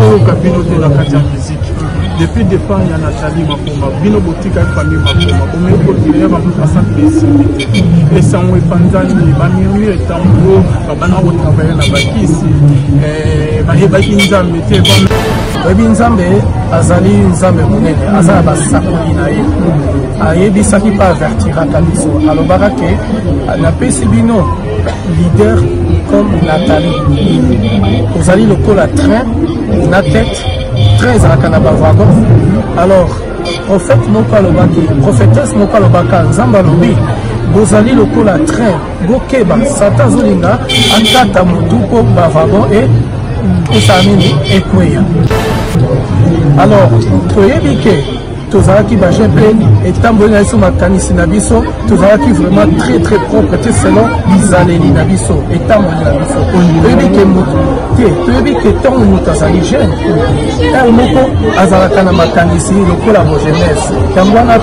Tozoyoka bino te na kati ya musique depuis départ ya Nathalie Makoma. Bino botikaki famille Makoma, bomeki kocréer remplaçant mpe esimbi te. Esango epanzani, bamurmure etambo, babanda kotravaille na bakisi, bayebaki Nzambe te. Oyebi, Nzambe azali Nzambe monene, aza na basakoli na ye. Ayebisaki mpe avertiraka biso, alobaka ke napesi bino leader comme Nathalie, ozali lokola train na tête. Train ezalaka na bawagon. Alors prophète moko alobaki, prophétesse moko alobaka, Nzambe alobi bozali lokola train, bokeba, Satan azolinga akata motu mpo bawagon e esala nini? Ekweya. Alors toyebi ke tozalaki bajeune mpe etamboli na biso, makanisi na biso, tozalaki vraiment très très propre te selon bizaleli na biso, etamboli na biso. Toyebi ke motu te, toyebi ke ntango moto azali jeune, heure moko azalaka na makanisi lokola bojeunesse. Yango wana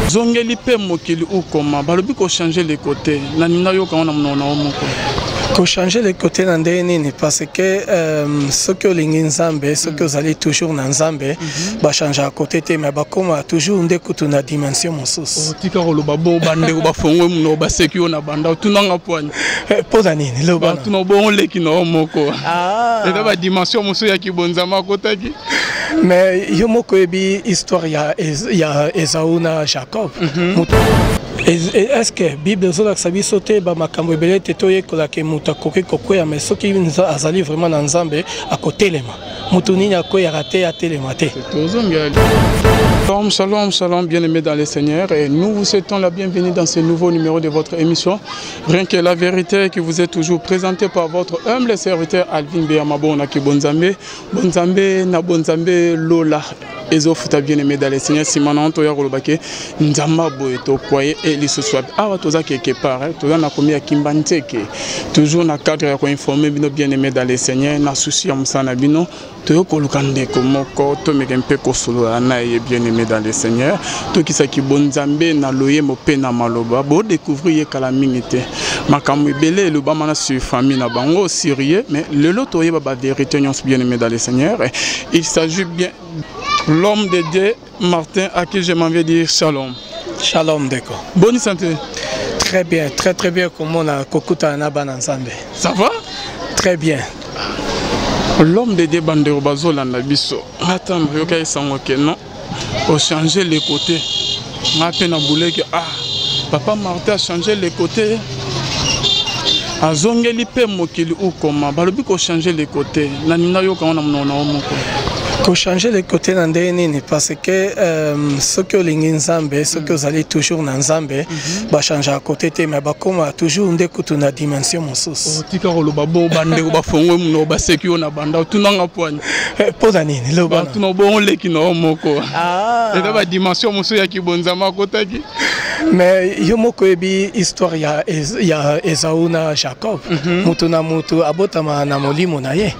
zongeli mpe mokili ukoma balobi kochanger le côté. Nalinga yoka ngo na monoko na yo moko. Kochanger le côté na ndenge nini? Parce que soki olingi Nzambe, soki ozali toujours na Nzambe, bachangeaka côté te, mais bakóma toujours nde kutu na dimension mosusu. Otika koloba bo bandeko bafongwe monoko, baseki yo na banda. Otunanga poani? Mpoza nini? Loba. Batuna bongo leki na yo moko. Eza badimension mosusu ya kibonzama akotaki. Mais yo moko oyebi histoire ya Ezau na Jacob. Est ce que Bible ezolakisa biso te bamakambo ebele te? Toyekolaka moto akoki kokweya, mais soki azali vraiment na Nzambe, akotelema. Moto nini akweyaka te, atelema te? Shalom, shalom, shalom, bien-aimés dans le Seigneur. Et nous vous souhaitons la bienvenue dans ce nouveau numéro de votre émission Rien que la vérité, qui vous est toujours présentée par votre humble serviteur Alvin Beyamabo Bonzambe. Bonzambe na Bonzambe Lola. Ezofuta, bien-aimé dans le Seigneur. Nsima na toya koloba ke Nzambe boye tokwaye e lisusu wapi? Awa toza quelque part, toza na komi ya Kimbanseke, toujours na cadre ya koinformer bino, bien-aimé dans le Seigneur. Na souci ya mosala na bino, toyo koluka ndeko moko, tomeke mpe kosolola na ye. Bien-aimé dans le Seigneur, tokisaki bonzambe na loyembo mpe na maloba. Bodécouvrir ye kala mingi te, makambo ebele elobama na sur famille na bango, sur ye, mais lelo toyeba bavérité nyonso. Bien-aimé dans le Seigneur, il s'agit bien l'homme de Dieu Martin, à qui je m'en vais dire shalom. Shalom ndeko. Bonne santé? Très bien, très très bien. Komona kokutana na bana Nzambe. Ça va? Très bien. L'homme de Dieu, bandeko bazolanda biso, ata yoka esango ke non, ochanger le côté. Nga mpe na buleki, ah, papa Martin achanger le côté, azongeli mpe mokili ukoma balobi kochanger le côté. Nalinga yoka ngo na monoko na yo moko. Kochanger le côté na ndenge nini? Parce que soki olingi Nzambe, soki ozali toujours na Nzambe, bachangeaka côté te, mais bakóma toujours nde kutu na dimension mosusu. Otika koloba bo bandeko bafongwe monoko, baseki yo na banda. Otunanga poani? Mpoza nini? Loba. Batuna bongo leki na yo moko. Eza badimension mosusu ya kibonzama akotaki. Mais yo moko oyebi histoire ya Ezau na Jacob. Motu na motu abotama na molimo na ye.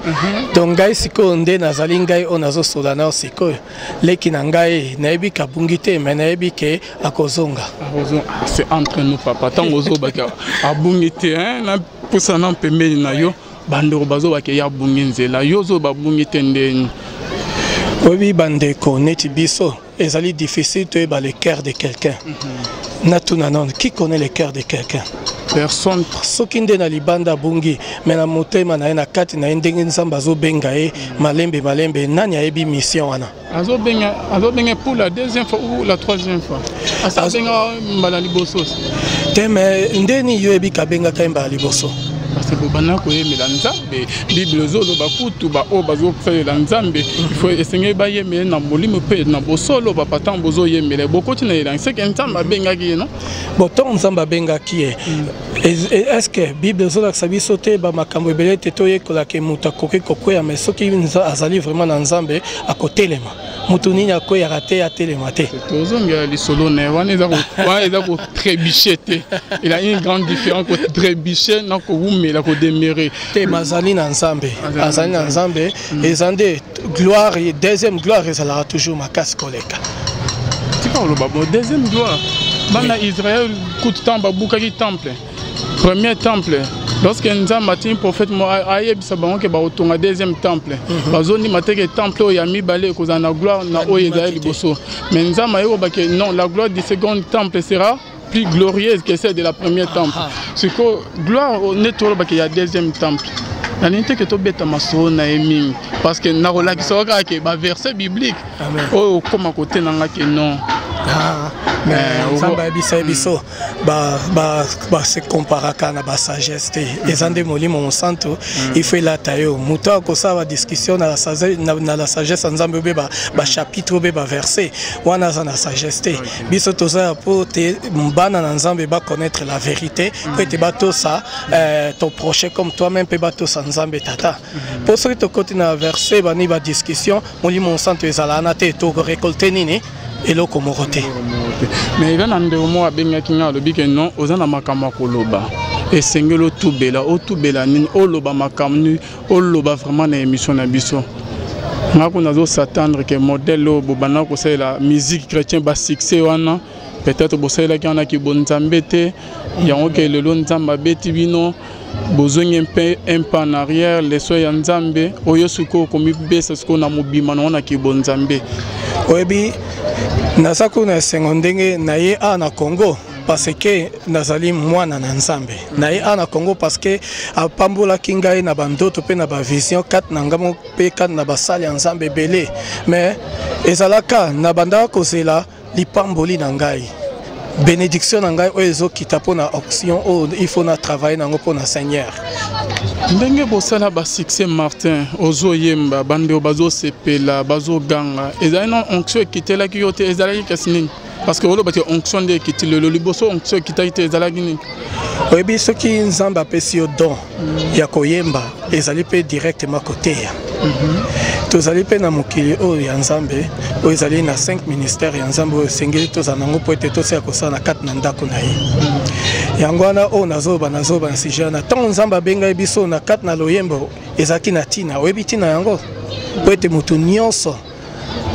Donc ngai sikoyo nde nazali, ngai oyo nazosola na yo sikoyo, leki na ngai, nayebi ke abungi te, mais nayebi ke akozonga. C'est entre nous, papa. Ntango ozobaka abungi te, napusana pembeni na yo. Bandeko bazobaka ye abungi nzela, yo ozoba abungi te, ndeni? Oyebi, bandeko neti biso, ezali difficile toyeba le cœur de quelqu'un. Natuna nano, qui connaît le cœur de quelqu'un? Personne. Soki nde na libanda abungi, mais na motema na ye, na kati na ye, ndenge Nzambe azobenga ye malembe malembe, nani ayebi mission wana? Azobenga, azobenga pour la deuxième fois ou la troisième fois. Azobenga mbala liboso. Te, mais ndeni yo oyebi kabengaka ye mbala liboso? Parce que bobanda koyemela Nzambe, Bible ezoloba kutu baoyo bazosalela Nzambe, il faut esengeli bayemele na molimo mpe na bosolo. Papa, ntango bozoyembela, bokoti na elangi, seke Nzambe abengaki ye, non? Bon, ntango Nzambe abengaki ye, est ce que Bible ezolakisa biso te bamakambo ebele te? Toyekolaka moto akoki kokweya, mais soki azali vraiment na Nzambe, akotelema. Moto nini akweyaka te, atelema te? Tozongela lisolo na ye wana. Eza kotrébucher te, il a une grande différence, kotrébucher na kowumela, kodemeurer. Te, azali na Nzambe, azali na Nzambe. Eza nde gloire, deuxième gloire ezalaka toujours makasi koleka. Tika koloba bon, deuxième gloire, bana Israël kutu ntango babukaki temple, premier temple. Lorsque Nzambe atindi prophète mo ayebisa bango ke bakotonga deuxième temple, bazondima te ke temple oyo ya mibale ekozala na gloire na oyo ezali liboso. Mais Nzambe ayekoba ke non, la gloire du second temple sera plus glorieuse que celle de la première temple. Sikoyo gloire neti olobaki ya deuxième temple, nalingi te ke tobeta masolo na ye mingi, parce que nakolakisa yo kaka ke baverset biblique oyo okóma kote na nga ke non. Ah, mais Nzambe ayebisa biso base comparaka na basagesse te. Eza nde Molimo Mosantu, il faut elata yo. Moto akosala badiscussion na la sagesse ya Nzambe, obe bachapitre, obe baverset wana, aza na sagesse te. Biso toza ya mpo te bana na Nzambe baconnaître la vérité, mpo ete batosa ton prochain comme toi-même, mpe batosa Nzambe Tata. Mpo soki tokoti na verset bani badiscussion, Molimo Mosantu ezala wana te, tokorécolte nini? Eloko moko te. Mais eza na ndeko moko abengaki ngai, alobi ke non, oza na makambo ya koloba, esengeli otubela. Otubela nini? Oloba makambo nini? Oloba vraiment na émission na biso. Nga kuna nazos'attendre ke modèle oyo bobanda kosalela musique chrétien, basuccès wana, peut-être bosalelaki wana kibonzambe te. Yango ke lelo Nzambe abeti bino, bozongi mpe un pas en arrière, leso ya Nzambe oyo sikoyo komibesa sikoyo na mobima nango na kibonzambe. Oyebi, naza kuna esengo ndenge naye awa na Congo, parce que nazali mwana na Nzambe. Naye awa na Congo parce que apambolaki ngai na bandoto mpe na bavision kati na ngai mpe kati na basali ya Nzambe ebele. Mais ezalaka na bandaka kozela lipamboli na ngai, bénédiction na ngai oyo ezokita mpo na onction oyo il faut na travailler nango mpo na Seigneur. Ndenge bosala basuccès, Martin, ozoyemba, bandeko bazosepela, bazoganga, ezali na onction ekitelaki yo te? Ezalaki kasi nini? Parce que oloba te onction nde ekiti lelo. Liboso onction ekitaki te, ezalaki nini? Oyebi, soki Nzambe apesi yo don ya koyemba, ezali mpe directement koteya. Tozali mpe na mokili oyo ya Nzambe, oyo ezali na 5 ministère ya Nzambe oyo esengeli tozala nango mpo ete tosala kosala na kati na ndako na ye. Yango wana oyo nazoloba na sujet wana. Ntango Nzambe abengai biso na kati na loyembo, ezalaki na ntina. Oyebi ntina yango? Mpo ete moto nyonso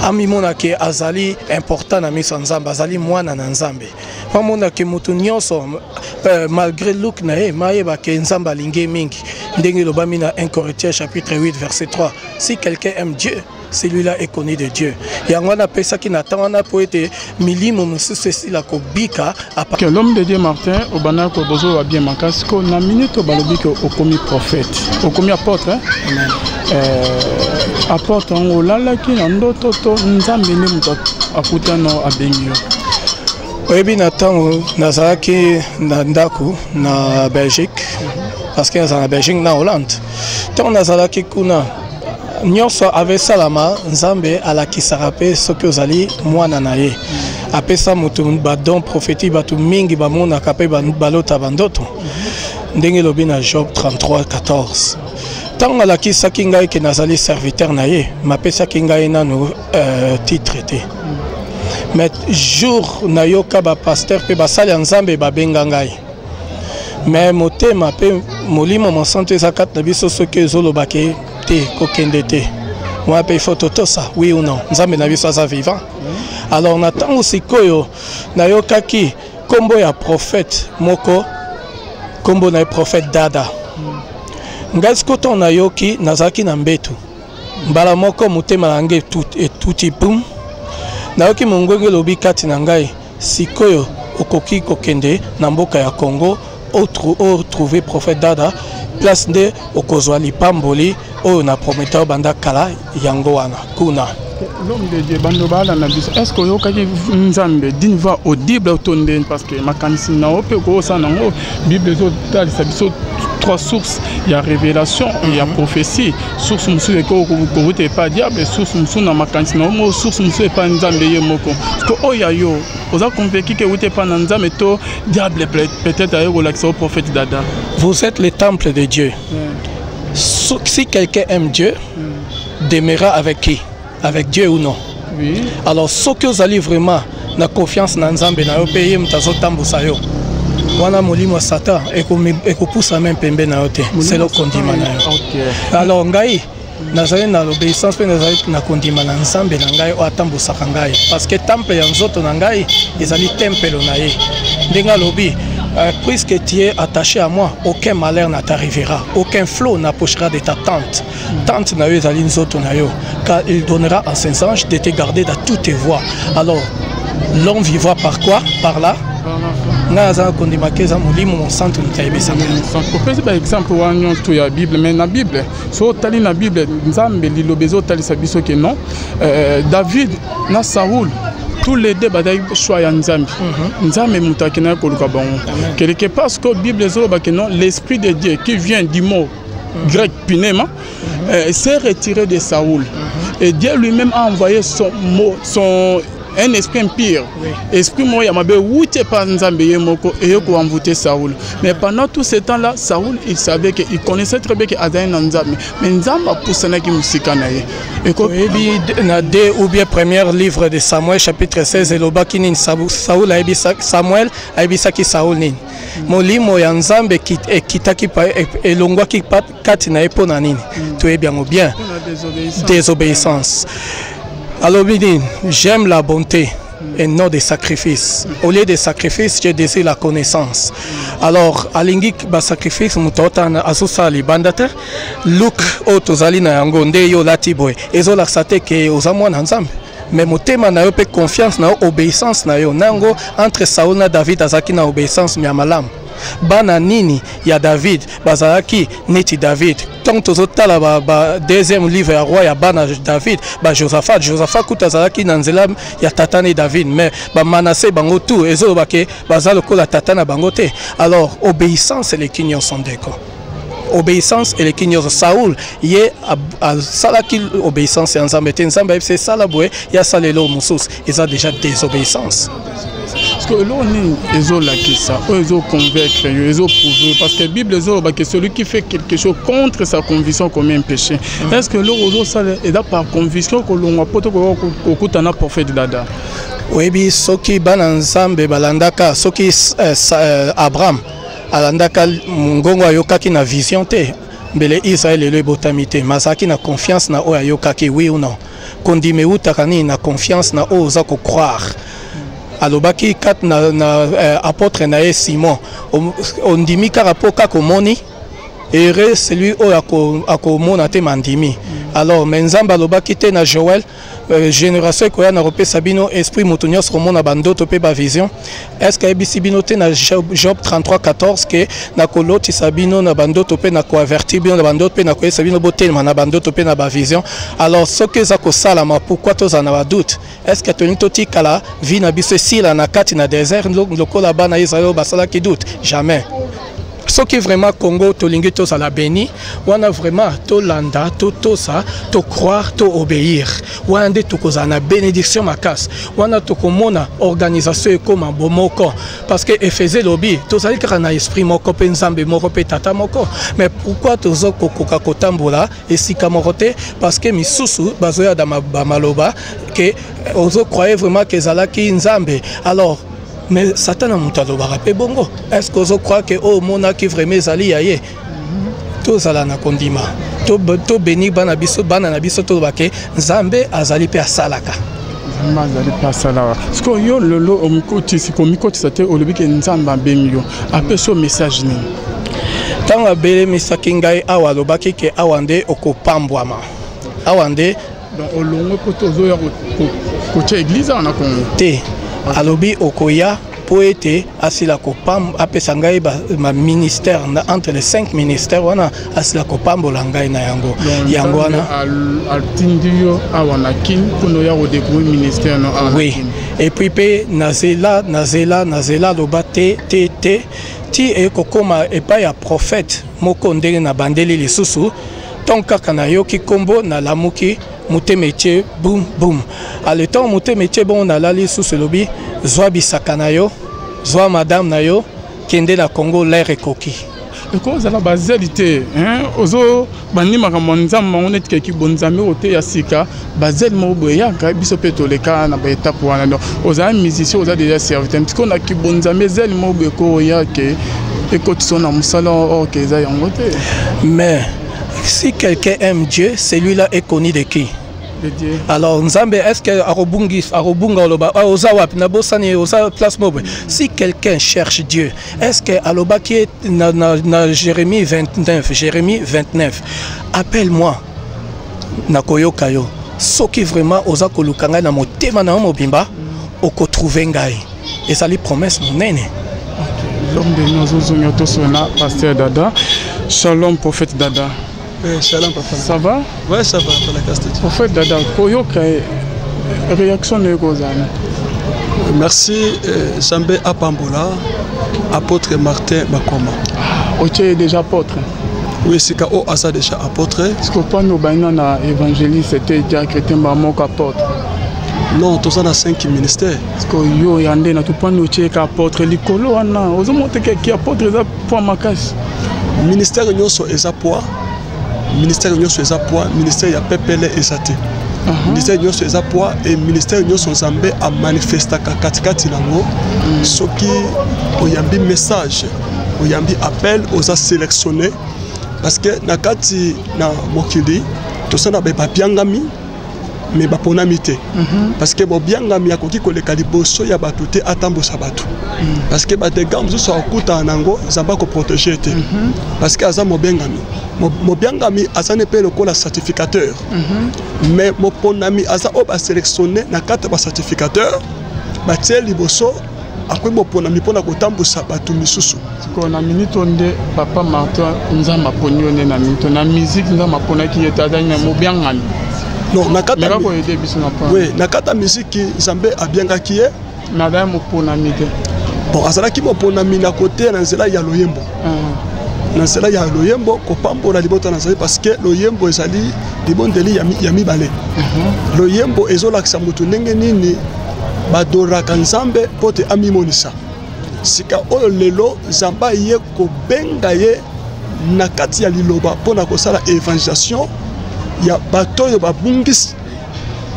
amimonake azali important na miso ya Nzambe, azali mwana na Nzambe. Amonake moto nyonso, malgré look na ye, mayeba ke Nzambe alingi ye mingi, ndenge elobami na 1 Corinthiens chapitre 8 verset 3: "Si quelqu'un aime Dieu, celui-là est connu de Dieu." Yango wana apesaki na ntango wana mpo ete milimo mosusu esila kobika. Que l'homme de Dieu Martin, obandaka bozoba bien makasi ko na minute oyo balobi ke okomi prophète, okomi apôtre, hein? Apôtre yango, olalaki na ndoto to Nzambe nde moto akutana abengi yo? Oyebi, na ntango nazalaki na ndako na Belgique, parce que nazala na Belgique, na Hollande, ntango nazalaki kuna, nyonso avesalama. Nzambe alakisaka mpe soki ozali mwana na ye, apesa moto badon prophétique. Bato mingi bamonaka mpe balota bandoto, ndenge elobi na Job 33 14. Ntango alakisaki ngai ke nazali serviteur na ye, mapesaki ngai nanu titre te. Mais jour nayoka bapasteur mpe basali ya Nzambe babenga ngai, mais motema mpe Molimo Mosantu eza kati na biso, soki ezoloba ke te, kokende te, wana mpe il faut totosa, oui ou non? Nzambe na biso aza vivant. Alors na ntango sikoyo nayokaki nkombo ya prophète moko, nkombo na ye prophète Dada. Ngai sikoyo ntango nayoki, nazalaki na mbetu, mbala moko motema na ngai etuti pum. Nayoki mongongo elobi kati na ngai: "Sikoyo okoki kokende na mboka ya Congo, otrouve prophète Dada, place nde okozwa lipamboli oyo na prometa oyo banda kala." Yango wana kuna. L'homme de Dieu, bando balanda biso, est ce que oyokaki Nzambe d'une voix audible to ndeni? Parce que makanisi na yo mpe okosala nango. Bible ezotalisa biso trois sources ya révélation, ya prophétie. Source mosusu ekouta epa diable, source mosusu na makanisi na yo moko, source mosusu epa Nzambe ye moko. Parce que oyo ya yo, oza convaincu ke euta epa na Nzambe to diable peut-être aye kolakisa yo prophète Dada? Vous êtes le temple de Dieu. Si quelqu'un aime Dieu, demeurera avec qui? Avec Dieu ou non? Oui. Alors soki ozali vraiment na confiance na Nzambe na yo mpe ye moto azotambusa yo wana, molimo ya Satan ekopusa me pembe na yo te, selo kondima na yo. Alors ngai nazali na l'obéissance mpe nazali na kondima na Nzambe na ngai oyo atambusaka ngai, parce que temple ya nzoto na ngai ezali tempelo na ye, ndenge alobi. Puisque tu es attaché à moi, aucun malheur ne t'arrivera, aucun flot n'approchera de ta tente. Tente na yo ezali nzoto na yo, car il donnera à ses anges de te garder dans toutes tes voies. Alors, l'homme vivra par quoi? Par là. Ngai aza kondima ke eza Molimo Mosantu moto ayebisaka. Opesi baexemple wana nyonso ya Bible, mais na Bible, so otali na Bible, Nzambe, liloba ezotalisa biso ke non, David na Saul, tous les deux bazalaki choix ya Nzambe. Nzambe moto akendaki koluka bango quelque part, parce que Bible ezoloba ke non, l'esprit de Dieu, qui vient du mot grec pneuma, s'est retiré de Saoul et Dieu lui-même a envoyé son mot, son un esprit impur, esprit moko ya mabe wuti epa Nzambe ye moko, eye koenvoûter Saoul. Mais pendant tout ce temps là Saoul, il savait que, il connaissait très bien que azali na Nzambe, mais Nzambe apusanaki mosika na ye. Oyebi, na deux ou bien premier livre de Samuel, chapitre 16, elobaki nini? Saul ayebisaki Samuel, ayebisaki Saul nini? Molimo ya Nzambe ekitaki, elongwaki kati na ye mpo na nini? Toyebi yango bien, désobéissance. Alobi nini? J'aime la bonté et non des sacrifices. Au lieu des sacrifices, je désire la connaissance. Alors, alingi basacrifice, moto otana azosala libanda te. Look oyo tozali na yango nde yo olati boye ezolakisa te ke oza mwana Nzambe, mais motema na yo mpe confiance na yo, obéissance na yo na yango. Entre Saul na David, azalaki na obéissance ya malamu. Bana nini ya David bazalaki neti David? Ntango tozotala ba deuxième livre ya roi ya bana David, bajosaphat, Josaphat kuta azalaki na nzela ya tata ne David, mais bamanase bango tout ezoloba ke baza lokola tata na bango te. Alors, obéissance eleki nyonso, ndeko, obéissance eleki nyonso. Saul ye asalaki obéissance ya Nzambe te. Nzambe ayebisa esala boye, ye asala eloko mosusu, eza déjà désobéissance. Parce que eloko nini ezolakisa oyo ezoconvaincre yo, ezoprouve? Parce que Bible ezoloba que celui qui fait quelque chose contre sa conviction commet un péché. Est ce que eloko ozosala eza par conviction kolongwa po to kokutana prophète Dada? Oyebi, soki bana Nzambe balandaka, soki Abraham alandaka mongongo ayokaki na vision te, mbele Israel lelo ebotami te. Mais azalaki na confiance na oyo ayokaki, oui ou non? Kondima eutaka nini? Na confiance na oyo oza kocroire. Alobaki kati na apôtre na ye Simon: ondimi kaka mpo kaka omoni. Heureux celui oyo akomona te mandimi. Alors, mais Nzambe alobaki te na Joel, génération ekoya na kopesa bino esprit, moto nyonso komona bandoto mpe bavision. Est ce que ayebisi bino te na Job 33 14 ke nakolotisa bino na bandoto mpe nakoavertir bino na bandoto mpe nakoyebisa bino botelema na bandoto mpe na bavision? Alors, soki eza kosalama, pourquoi tozala na badoute? Est ce que tolingi totikala vie na biso esila na kati na désert lokola bana Israel oyo basalaki doute? Jamais. Soki vraiment Congo tolingi tozala béni, wana vraiment tolanda, totosa, tocroire, toobéir, wana nde tokozala na bénédiction makasi. Wana tokomona organisation ekóma bomoko, parce que Efese elobi tozali kaka na esprit moko mpe Nzambe moko mpe tata moko. Mais pourquoi toza kokoka kotambola esika moko te? Parce que misusu bazoya bamaloba ke ozocroire vraiment ke ezalaki Nzambe. Alors, mais Satana moto alobaka mpe bongo. Est ce que ozocroire ke oyo omonaki vraiment ezali ya ye? Tozala na kondima, tobeni bana biso, bana na biso, toloba ke Nzambe azali mpe asalaka. Nzambe azali mpe asalaka. Sikoyo yo lelo omikotisi, komikotisa te, olobi ke Nzambe abengi yo, apesi yo message nini? Ntango abelemisaki ngai awa, alobaki ke awa nde okopambwama, awa nde. Donc olongwe mpo te ozoya kotia église awa na Congo? Te, alobi okoya mpo ete asila apesa ngai baministère entre les cinq ministères wana, asila kopambola ngai na yango. Yango wana. Atindi yo awa na Kine mpona oya kodécouvrir ministère no awa? Oui, et puis mpe nazela, nazela, nazela, aloba te, te, te, ti ekokóma epai ya prophète moko ndenge na bandeli lisusu. Ntongo kaka nayoki nkombo, nalamuki, motema etie bum bum. Ale, ntongo motema etie bongo, nalali lisusu, elobi: zwa bisaka na yo, zwa madame na yo, kende na Congo, l'heure ekoki. Ekozala bazeli te, ozo bandi makambo ya Nzambe yango neti keki bonzambe oyo te ya sika, bazeli moko boye eyaka. Biso mpe toleka na baetape wana. Donc ozala musicien, oza déjà serviteur, sikoyo na kibonzambe, ezali moko boye ekoya ke ekotisa na mosala or ke eza yango te. Mais si quelqu'un aime Dieu, celui-là est connu de qui? De Dieu. Alors Nzambe, est-ce que akobungisa, akobunga oloba, ah, oza wapi, nabosani, oza place moko boye? Si quelqu'un cherche Dieu, est-ce que alobaki na Jérémie 29, Jérémie 29, appelle-moi, nakoyoka yo. Soki vraiment oza koluka ngai na motema na yo mobimba, okotrouve ngai. Ezali promesse monene. L'homme de nous ozongi tosona pasteur Dada. Shalom prophète Dada. Eh, shalom papa. Ça va? Ouais, ça va, par la grâce de Dieu. Prophète Dada, koyoka réaction na yo kozala? Merci, Nzambe apambola apôtre Martin Bakoma. Ah, otie déjà apôtre? Oui, sika o aza déjà apôtre. Parce que pas nous baina na évangéliste te diacre te mba moko apôtre. Non, toza na 5 ministères. Parce que yo ya nde na topani otie ka apôtre likolo wana ozomona te ki apôtre eza poids makasi. Ministère nyonso eza poids. Ministère nyonso eza poids, ministère ya pepele eza te. Ministère nyonso eza poids et ministère nyonso Nzambe amanifestaka katikati nango. Soki oyambi message, oyambi appel, oza sélectionné parce que na kati na mokili tosala ba babiangami mais baponami te. Parce que bobiangami akoki koleka liboso ya bato te, atambusa bato. Parce que badégâts mosusu akutana nango, Nzambe akoprotéger te. Parce que aza mobengami. Mobiangami aza ne mpe lokola certificateur. Mais moponami aza oyo basélectionné na kati ya bacertificateur, batie liboso, akoki moponami mpona kotambusa bato misusu. Sikoyo na minute oyo nde papa Martin, Nzambe aponi yo nde na minute na musique, Nzambe aponaki ye te, azali na mobiangami. Non, na kati ya meka koyede biso na point. Oui, na kati ya miziki Nzambe abiangaki ye, mais azali moponami te. Bon, azalaki moponami na kote na nzela ya loyembo. Na nzela ya loyembo kopambola libota na Nzambe, parce que loyembo ezali libondeli ya mibale. Loyembo ezolakisa motu ndenge nini badoraka Nzambe mpo te amimonisa. Sika oyo lelo Nzambe aye kobenga ye na kati ya liloba mpona kosala évangélisation ya bato oyo babungisi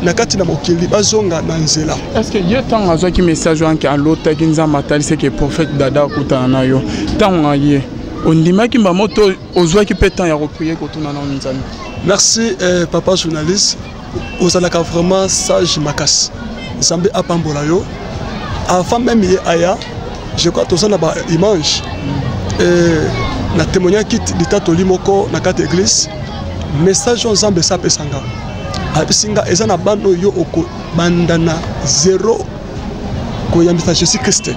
na kati na mokili, bazonga na nzela. Est ce que ye ntango azwaki message wana ke alotaki Nzambe atalisi ke prophète Dada akutana na yo, ntango aye ondimaki mbamo to ozwaki mpe temps ya koprier, kotuna nano Nzambe? Merci, papa journaliste, ozalaka vraiment sage makasi, Nzambe apambola yo. Avant même ye aya, je crois toza na baimage, na témoignaki litatoli moko na kati église, message oyo Nzambe esi apesanga, ayebisi nga eza na bana oyo okobanda na zéro koyambisa Jésus Christ,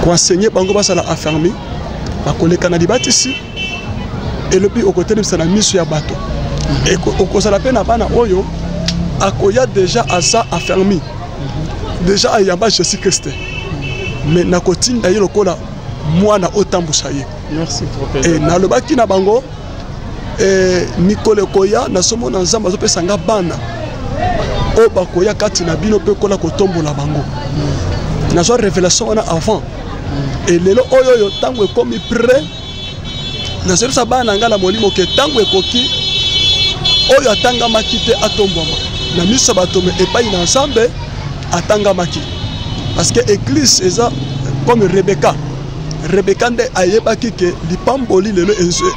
koenseigner bango, bazala affermi, bakoleka na libatisi, elobi okotelemisa na miso ya bato. Okozala mpe na bana oyo akoya déjà aza affermi, déjà ayamba Jésus Christ, mais nakotinda ye lokola mwana otambusa ye. Merci, prophète. E nalobaki na bango, mikolo ekoya, nazomona Nzambe azopesa nga bana oyo bakoya kati na bino mpe kola kotombola bango. Nazwa révélation wana avant. E lelo oyo ntango ekomi prêt, nazoyebisa bana na ngai na molimo ke ntango ekoki, oyo atangamaki te atombwama na miso ya bato, mais epai na Nzambe atangamaki, parce que église eza comme Rebeka. Rebeka nde ayebaki ke lipamboli lelo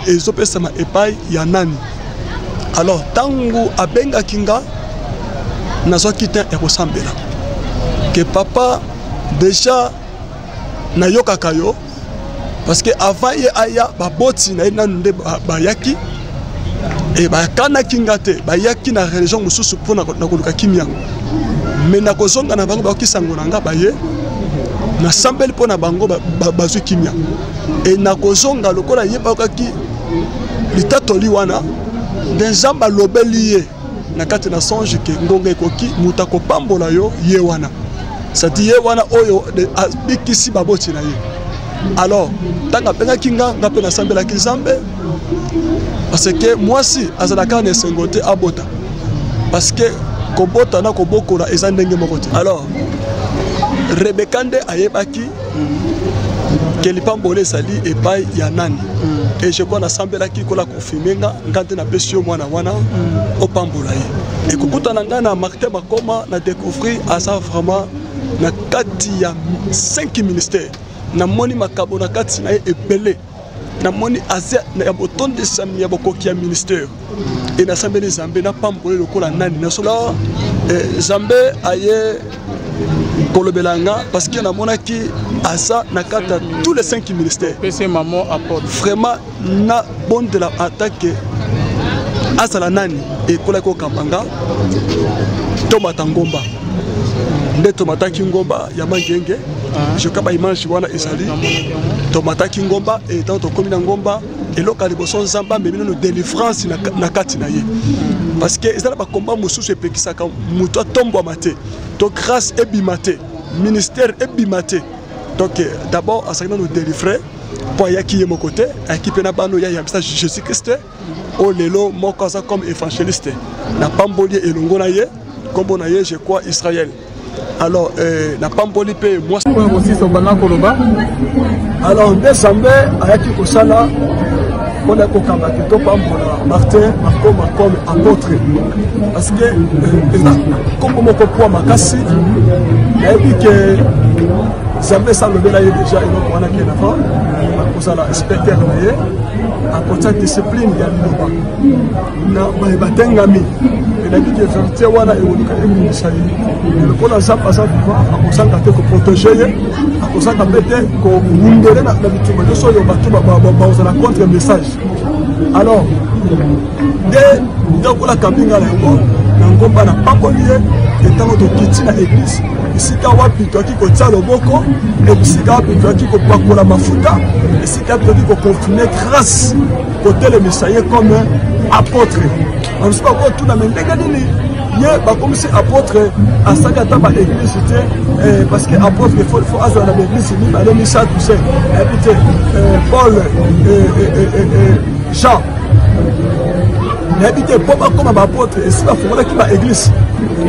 ezopesama epai ya nani. Alors ntango abengaki nga, nazwaki temps ya kosambela ke papa, déjà nayokaka yo, parce que avant ye aya, baboti na ye nanu nde bayaki e bakanaki nga te, bayaki na religion mosusu mpo na koluka kimia, mais na kozonga na bango, bayoki sango na nga, baye, nasambeli mpo na bango, bazwi kimia. E na kozonga, lokola ye bayokaki litatoli wana, nde Nzambe alobeli ye na kati na songe ke ngonga ekoki, moto akopambola yo ye wana, c'est-à-dire ye wana oyo abikisi baboti na ye. Alors ntango abengaki nga, nga mpe nasambelaki Nzambe, parce que mwasi azalaka na esengo te abota, parce que kobota na kobokola eza ndenge moko te. Alors Rebeka nde ayebaki ke lipamboli ezali epai ya nani. Et je crois nasambelaki kola confirme nga, nga nde napesi yo mwana wana, opambola ye. Ekokutana ngai na Martin Bakoma, na découvrir aza vraiment na kati ya 5 ministère, namoni makambo na kati na ye ebele. Namoni aza ya botondisami ya bokoki ya ministère e nasambeli Nzambe napambola lokola nani nasola Nzambe aye kolobela nga parce que namonaki aza na kati ya tous les cinq ministères. Pese maman apôtre. Vraiment na bondela atake azala nani ekolaki kokamba nga tomata ngomba nde tomataki ngomba ya Mangenge. Je crois ba image wana ezali tomataki ngomba e ntango tokomi na ngomba, eloko ya liboso, Nzambe amemi nano délivrance na kati na ye, parce que eza na bakomba mosusu epekisaka moto atombwama te, to grâce ebima te, ministère ebima te. Donc d'abord azalaki nano délivré, mpo ayaki ye moko te, ayaki mpe na bana oyo ayambisa Jésus Christ, oyo lelo moko aza comme évangéliste. Napamboli ye elongo na ye, nkombo na ye, je crois, Israël. Alors napamboli mpe mwasi. Oyo kosisa obanda koloba. Alors nde Nzambe ayaki kosala mpona kokamba ke topambola Martin Makoma comme apôtre, parce que eza nkombo moko poa makasi. Nayebi ke Nzambe esi alobela ye déjà eloko wana, ke nava akozala inspecteur na ye, akotia discipline ya liloba na baye batengami. Enayebi ke vérité wana ekoluka ebimisa ye. Lokola Nzambe aza vivant, akozanga te koprotéger ye, akozanga mpe te kowundele na bitumba nyonso oyo bato bakozala contre message. Alors nde ntango akambi nga na yango na ngomba, napamboli ye. Ntango tokiti na église, esika wapi toyaki kotia loboko, esika wapi toyaki kopakola mafuta, esika wapi toyaki koconfirmer grâce, kotelemisa ye comme apôtre. Bamosusu bakotuna: me ndenge nini ye bakomisi apôtre, asali ata baéglise te? Parce que apôtre, il faut azala na baéglise mibale, misato se eyebi te. Paul, Jean, nayebi te mpo bakóma baapôtre esi bafungolaki baéglise?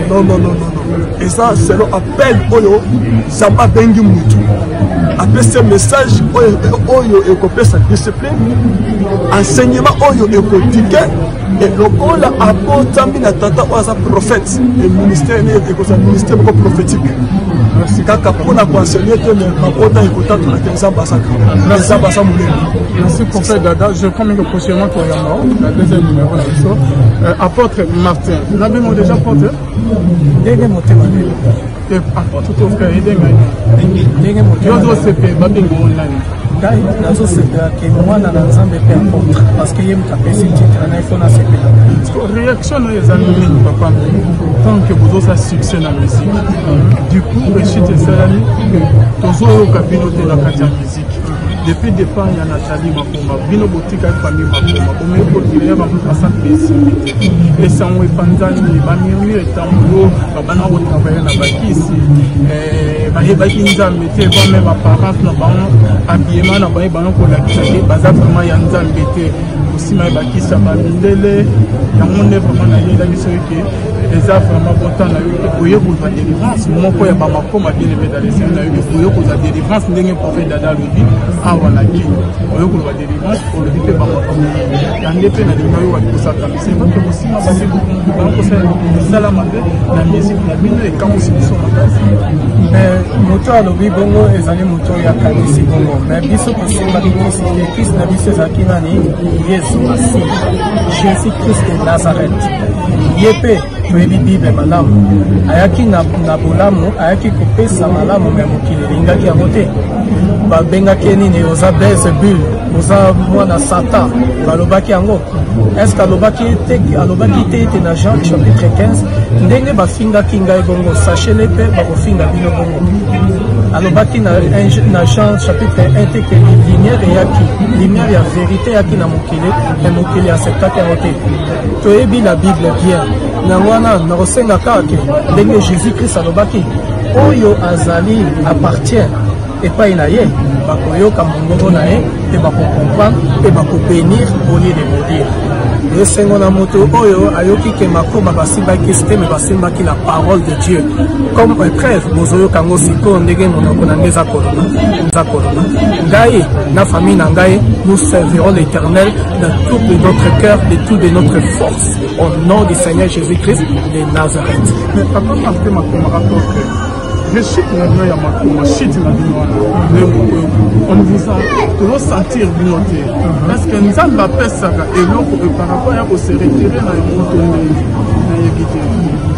Non, non, non, non, non, eza selon appel oyo Nzambe abengi mutu, apesi message oyo ekopesa discipline, enseignement oyo ekodike. Lokola abotami na tata oyo aza prophète, e ministère ne ekozala ministère moko prophétique, kaka mpona koenseigner te, mais mabota ekotatolaka Nzambe aza grand, Nzambe aza monene. Merci, prophète Dada. Je crois que prochainement toyamba la deuxième numéro na biso, apôtre Martin. Nabengo déjà apôtre. Ndenge motema. Te, apôtre to frère edenga. Ndenge motema. Yo ozosepe babengo nani? Ngai nazosepela ke mwana na Nzambe mpe apôtre, parce que ye moto apesi titre na ye, mpo nasepela. Réaction na yo eza nini, papa, tant que bozosala succès na musique? Du coup réussite esalami, tozoyoka bino te na kati ya musique. Depuis départ ya Nathalie Makoma, bino botikali famille Makoma, bomeki kocréer bacentre esimbi te, esango epanzani, bamurmure etambolo, babanda kotravailler na bakisi, bayebaki Nzambe te, bameme apparence na bango, habillement na bango ebanda kolakisa te baza vraiment ya Nzambe te. Kosima ye bakisi ya bamindele yango nde vraiment nayela biso eke eza vraiment bon temps na yo ke oye kozwa délivrance moko ya bamakoma. Bien aimé dans le Seigneur, na yo ke oye kozwa délivrance ndenge prophète Dada alobi awa na Kini, oye koloba délivrance, olobi mpe bamakoma yange mpe nalinga yo wapi kosaka. C'est vrai que kosima basi bakosala misala mabe na musique na bino ekamwisi biso makasi. Moto alobi bongo ezali moto oyo akanisi bongo, mais biso tosimbaki kisi te. Kisi na biso ezalaki nani? Yesu Masiya, Jésus Christ de Nazareth. Ye mpe toyebi Bible malamu, ayaki na bolamu, ayaki kopesa malamu, mais mokili elingaki yango te. Babengaki ye nini? Oza Belzebul, oza mwana Satan, balobaki yango. Est-ce alobaki te? Alobaki te ete na Jean chapitre 15, ndenge bafingaki ngai bongo, sachez-le mpe bakofinga bino bongo. Alobaki na Jean chapitre 1 te ke lumière eyaki, lumière ya vérité eyaki na mokili, mais mokili acceptaki yango te. Toyebi la Bible bien. Yango wana nakosenga kaka ke ndenge Jésus Christ alobaki, oyo azali appartient epai na ye bakoyoka mongongo na ye mpe bakocomprendre mpe bakobénir au lieu de maudire. Esengo na moto oyo ayoki ke Makoma basimbaki te, mais basimbaki la parole de Dieu. Comme preuve, bozoyoka yango sikoyo ndenge monoko na ngai eza koloba, eza koloba. Ngai na famille na ngai, nous servirons l'Éternel de tout de notre cœur, de tout de notre force, au nom du Seigneur Jésus-Christ de Nazareth. Mais papa Martin Makoma, apôtre. Rechute na bino ya makoma, chute na bino wana, on vous a tozosentir bino te. Parce que Nzambe apesaka eloko e par rapport ya kose retirer na yango to ndenge nayebi te.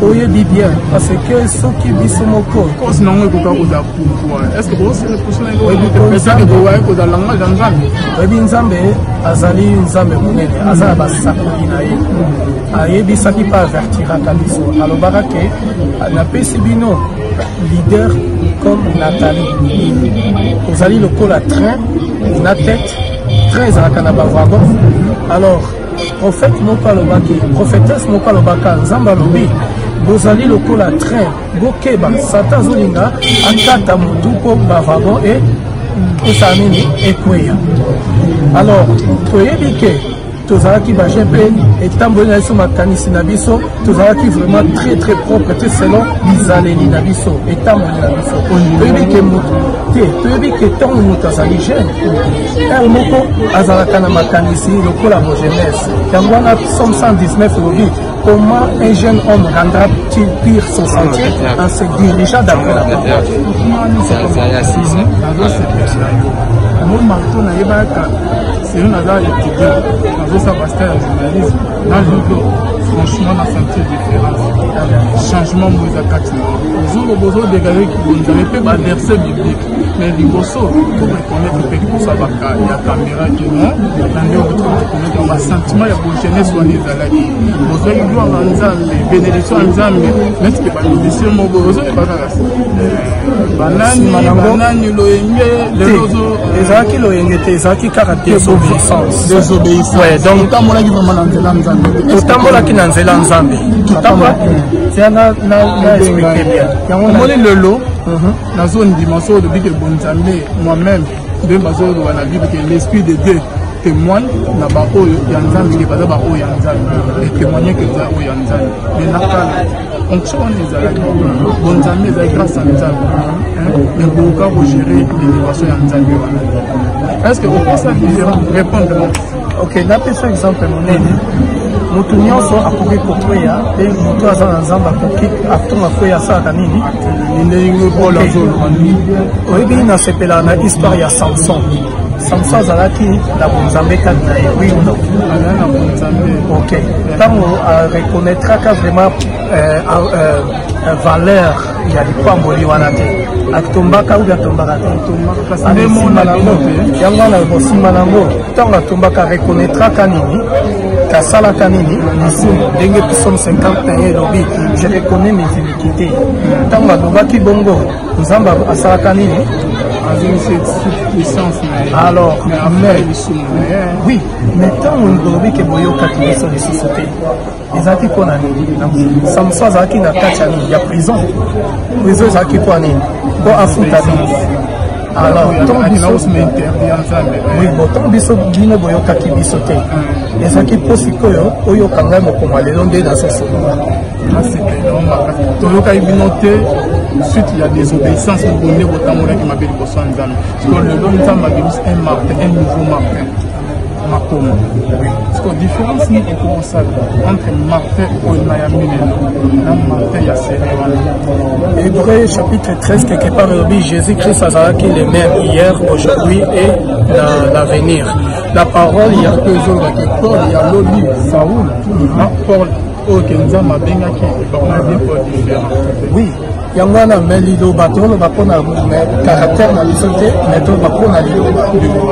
Oyebi bien, parce que soki biso moko cause nango ekoka kozala pourquoi? Est ce que bose reproche na yango te? Peut-être bowaye kozala langage ya Nzambe. Oyebi, Nzambe azali Nzambe monene, aza na basakoli na ye. Ayebisaki mpe avertiraka biso, alobaka ke napesi bino leader comme Nathalie, ozali lokola train na tête. Train ezalaka na bawagon. Alors prophète moko alobaki, prophétesse moko alobaka, Nzambe alobi bozali lokola train, bokeba, Satan azolinga akata motu mpo bawagon e esala nini, ekweya. Alors toyebi ke tozalaki bajeune mpe etamboli na biso, makanisi na biso, tozalaki vraiment très très propre te selon bizaleli na biso, etamboli na biso. Toyebi ke moto te, toyebi ke ntango moto azali jeune, heure moko azalaka na makanisi lokola bojeunesse. Yango wana Psaume 119 elobi: "Comment un jeune homme rendra-t-il pur son sentier? En se dirigeant d'après la parole." Nazosepela yo mo marto, nayebaka selo, naza étudiant, nazosala master ya journalisme na lelo. Franchement, na sentir différence, changement mo eza kati na ozoloba, ozodégage kibonzambe mpe baverset biblique. Mais liboso faut reconnaître mpe liboso ya caméra ke non, na nde reconnaître basentiment ya bojeunesse wana ezalaki, bozwaki gloire ya Nzambe, bénédiction ya Nzambe, neti ke bamusicien moko ozoyeba kaka banani banani, loyenge lelo. Ezalaki loyenge te, ezalaki kaka désobéissance. Désobéissance. Ouais, donc otambolaki vraiment na nzela Nzambe? Totambolaki na nzela Nzambe. Tia na expliquer bien. Yango omoni lelo nazondima so olobi ke bonzambe, moi-même nde bazoloba na Bible ke l'esprit de Dieu témoigne na baoyo ya Nzambe, ke baza baoyo ya Nzambe, etémoigne ke eza oyo ya Nzambe. Mais na kala, onction wana ezalaki bonzambe, ezali grâce ya Nzambe, mais bokoka kogérer élévation ya Nzambe wana? Est ce que okosa différent répondre? Ok, napesa exemple monene. Motu nyonso akoki kokweya, mpe motu aza na Nzambe akoki atonga kweya, asalaka nini? Ndenge Paul azoloba. Oyebi, nasepelaka na histoire ya Samson. Samson azalaki na bonzambe kati na ye, oui ou non? Azali na bonzambe. Ok, ntango areconnaîtraka vraiment valeur ya lipamboli wana te, atombaka ubi atombaka te. Nsima nango, yango wana, nsima nango, ntango atombaka, reconnaîtraka nini, kasalaka nini, lisumu, ndenge Psaume 51 elobi: "Je reconnais mes iniquités." Ntango alobaki bongo, Nzambe asalaka nini? Puissance. Alors, mais oui, mais ntango olobi ke boyokaki biso lisusu te, ezalaki mpo na nini? Samson azalaki na kati ya nini, ya prison. Prison ezalaki mpo ya nini? Mpo afuta nini? Alors ntango biso, oui, bon, ntango biso bino boyokaki biso te, ezalaki mpo sikoyo oyoka ngai mokoma lelo nde nazosolola. Toyokaki bino te, suite ya désobéissance moko nde botambolaki mabe liboso ya Nzambe. Sikoyo lelo Nzambe abimisi un Martin, un nouveau Martin Makoma. Sikoyo différence nini ekokosala entre Martin oyo nayambi lelo na Martin ya sere wana? Hébreu chapitre 13, quelque part elobi Jésus-Christ azalaki le même hier, aujourd'hui et na l'avenir. La parole ya mpe ezolobaki Paul ya lobi, Saul, na Paul oyo ke Nzambe abengaki, bakoma deux fois différent. Oui, yango wana. Me liloba, toloba mpona caractère na biso te, me toloba mpona liloba.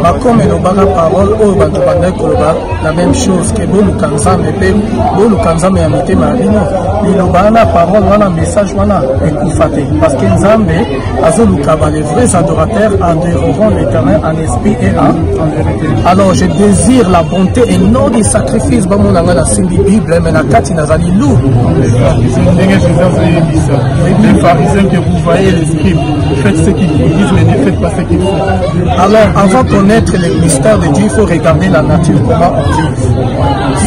Bakoma elobaka parole oyo bato bandaki koloba la même chose ke boluka Nzambe mpe boluka Nzambe ya mitema ya bino. Liloba wana, parole wana, message wana ekufa te, parce que Nzambe azoluka ba les vrais adorateurs adoreront l'Éternel en esprit et en vérité. Alors je désire la bonté et non des sacrifices. Bamona ngai nasimbi Bible, me na kati nazali lourd. Ndenge Jésus azoyebisa les pharisiens que vous voyez, les scribes, faites ce qu'ils vous disent mais ne faites pas ce qu'ils font. Alors, avant de connaître les mystères de Dieu, il faut regarder la nature, comment on vit.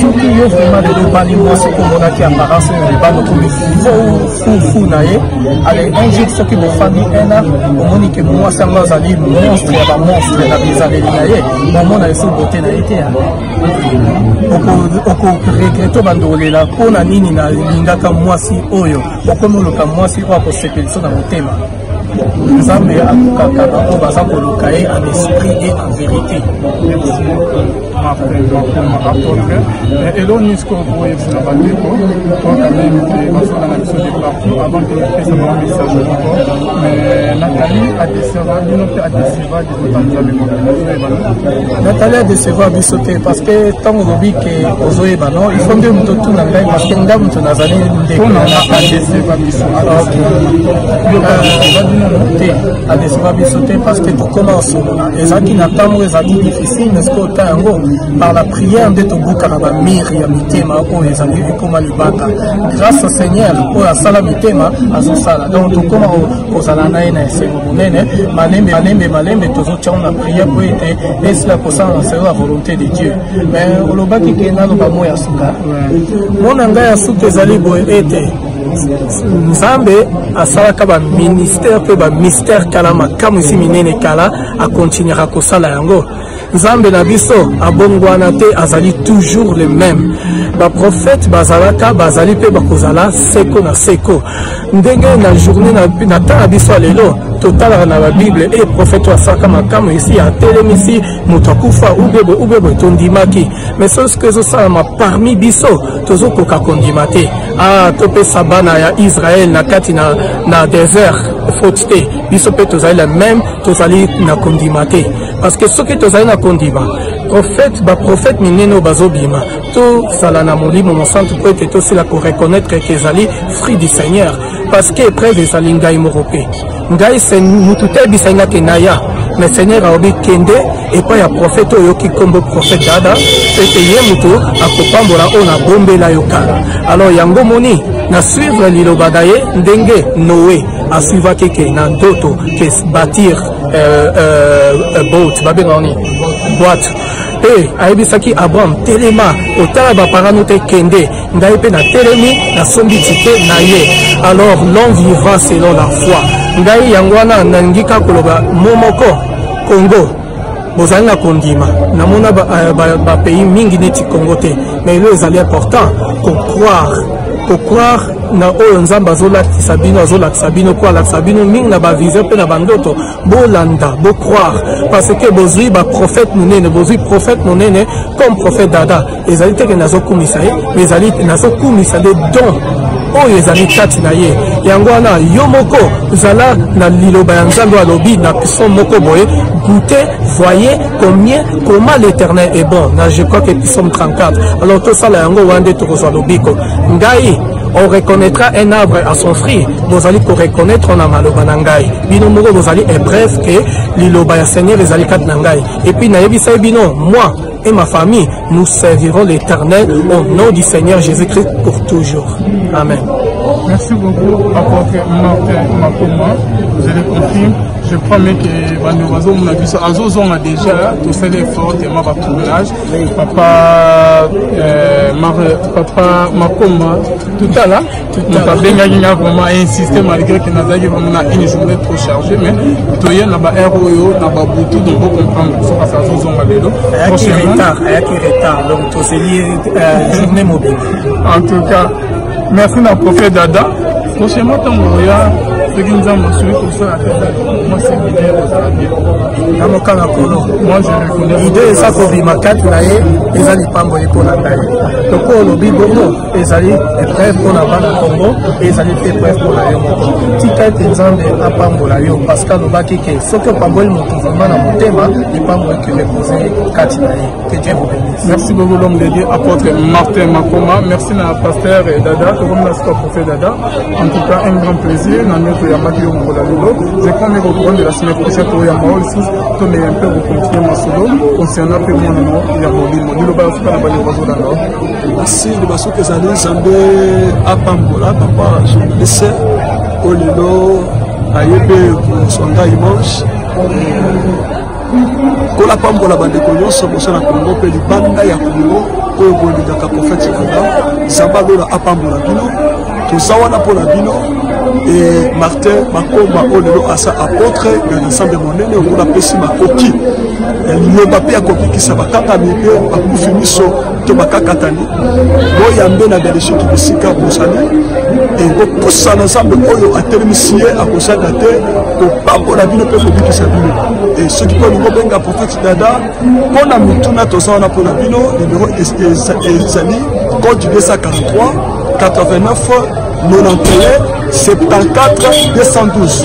Soki yo vraiment lelo obali mwasi, omonaki apparence na libala, okomi fou fou na ye. Ale un jour soki bofandi un an, omoni ke mwasi yango azali monstre ya bamonstre na bizaleli na ye, bomona esu bote na ye te, okoregretter, obanda olela mpo na nini nalingaka mwasi oyo. Okomi oluka mwasi oyo akosepelisa na motema. Nzambe alukaka baoyo baza koluka ye en esprit et en vérité. Merci Martin Makoma apôtre. Eloko nini sikoyo okoyebisa na bandeko to quand même ke bazolanda na biso de partout avant que opesa bango message moko? Mais Nathalie adecevoir bino mpe adecevoir libota Nzambe mobimba, ozoyeba no? Nathalie adecevoir biso te, parce que ntango olobi ke ozoyeba no, il faut nde moto otuna ngai, parce que ngai moto nazali ndeko. Mpona nga adecevoir biso. Te, adecevoir biso te, parce que tokóma osolola. Ezalaki na ntango ezalaki difficile, mais soki ota yango par la prière nde tobukaka bamire ya mitema oyo ezali ekóma libaka. Grâce au Seigneur oyo asala mitema, azosala, donc tokóma kozala na ye na esengo monene. Malembe malembe malembe tozotia na prière po ete esila kosala na selon la volonté de Dieu. Mais olobaki ke naloba mo ya suka. Mo na ngai ya suka ezali boye ete Nzambe asalaka baministère mpe bamystère kala, makamwisi minene kala, akontinuera kosala yango. Nzambe na biso abongwana te, azali toujours le même. Baprofete bazalaka, bazali mpe bakozala seko na seko. Ndenge na journée na temps na biso ya lelo, totalaka na babible e prophète oyo asalaka makambo esi atelemisi moto akufa ubeboye ubeboye, tondimaki. Mais soki ezosalama parmi biso, tozokoka kondima te. Ah, topesa bana ya Israel na kati na désert faute te. Biso mpe tozali la même, tozali na kondima te, parce que soki tozali na kondima, prophète, baprophète minene oyo bazobima, tozala na Molimo Mosantu mpo ete tosila koreconnaître ke ezali fruit du Seigneur. Parce que preuve ezali ngai moko mpe ngai se mutu te ayebisai nga ke naya, mais Seigneur alobi kende epai ya prophète oyo oyoki nkombo, prophète Dada, ete ye moto akopambola oyo nabombela yo kala. Alors yango moni na suivre liloba na ye, ndenge Noé asuivaki ke na ndoto ke bâtir boat, babengaka nini, boîte, mpe ayebisaki Abraham: "Telema, otala baparano te, kende." Ngai mpe natelemi, nasombi ticket na ye. Alors l'homme vivra selon la foi. Ngai yango wana nalingi kaka koloba mo moko: Congo, bozali na kondima. Namona bapays ba, ba mingi neti Congo te, mais elo ezali important kocroire, kocroire na oyo Nzambe azolakisa bino, azolakisa bino po alakisa bino mingi na bavision mpe na bandoto. Bolanda, bocroire, parce que bozwi baprophète monene, bozwi prophète monene comme prophète Dada. Ezali teke nazokumisa ye, mais ezali nazokumisa nde don oyo ezali kati na ye. Yango wana yo moko zala na liloba ya Nzambe oyo alobi na psaume moko boye: "Goûtez, voyez combien, comment l'Éternel est bon", na je crois que psaume 34. Alors tosala yango wana nde tokozwa lobiko. Ngai, on reconnaîtra un arbre à son fruit. Bozali koreconnaître na maloba na ngai. Bino moko bozali épreuve ke liloba ya Seigneur ezali kati na ngai. Et puis nayebisai bino, moi et ma famille, nous servirons l'Éternel au nom du Seigneur Jésus-Christ pour toujours. Amen. Merci beaucoup, apôtre Martin Makoma. Je le confirme. Je promets que bando bazomona biso azozonga déjà. Tosali effort tema batournage. Papa papa Makoma tout à l'heure moto abengaki nga, vraiment insisté, malgré que nazalaki vraiment na une journée trop chargée, mais toye na baheure oyo na babutu, donc bocomprendre biso. Kasi azozonga lelo. Ayaki retard, ayaki retard, donc tozeli journée mobile. En tout cas, merci na prophète Dada. Prochainement ntango oya, soki Nzambe osoki, kosala te mwa séminaire, ozala bien. Na mokanga kolo. Moi je reconnais. Idée eza kobima kati na ye, eza lipamboli mpo na ngai. Toko olobi bongo, ezali épreuve mpo na bana Congo, ezali mpe épreuve mpo na yo moko. Tika ete Nzambe apambola yo, parce que alobaki ke soki opamboli moto vraiment na motema, lipamboli ke repose kati na ye. Que Dieu vous bénisse. Merci beaucoup, l'homme de Dieu, apôtre Martin Makoma. Merci na pasteur Dada, tokomi na suka. Prophète Dada, en tout cas un grand plaisir na nyonso oyambaki yo mokolo ya lelo. Je crois mieux au courant de la semaine prochaine toyamba oyo lisusu, tomeka mpe kocontinue masolo concernant mpe mwana no ya molimo. Liloba ya suka na bandeko bazolanda. Merci. Libasoki ezali Nzambe apambola papa journaliste oyo lelo ayebi kozwa ngai image. Kola pambola bandeko nyonso boza na Kongo mpe libanda ya Kongo oyo bolingaka prophète Dada. Nzambe alola apambola bino. Toza wana mpo na bino. E Martin Makoma oyo lelo aza apôtre ya Nzambe monene, oyo apesi makoki ya liloba mpe ya kobikisa bakangami mpe bakufi miso. to bakakatani, boyambe na Belgique bisika bozali, ekopusana Nzambe oyo atelemisi ye akozanga te kopambola bino mpe kobikisa bino. E soki mpe olingi obenga prophète Dada mpo na mituna, toza wana mpo na bino. Numero ezali code 243 89 91 74 212.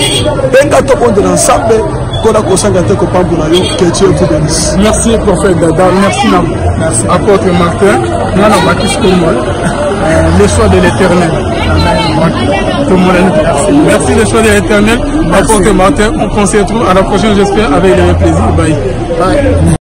Benga, tobondela Nzambe mpona kozanga te kopambola yo. Que Dieu vous bénisse. Merci prophète Dada, merci na merci apôtre Martin. Nga na bakisi kombo le choix de l'Éternel. Merci. Merci, le choix de l'Éternel. Apôtre Martin, on se retrouve à la prochaine, j'espère, avec le même plaisir. Bye. Bye.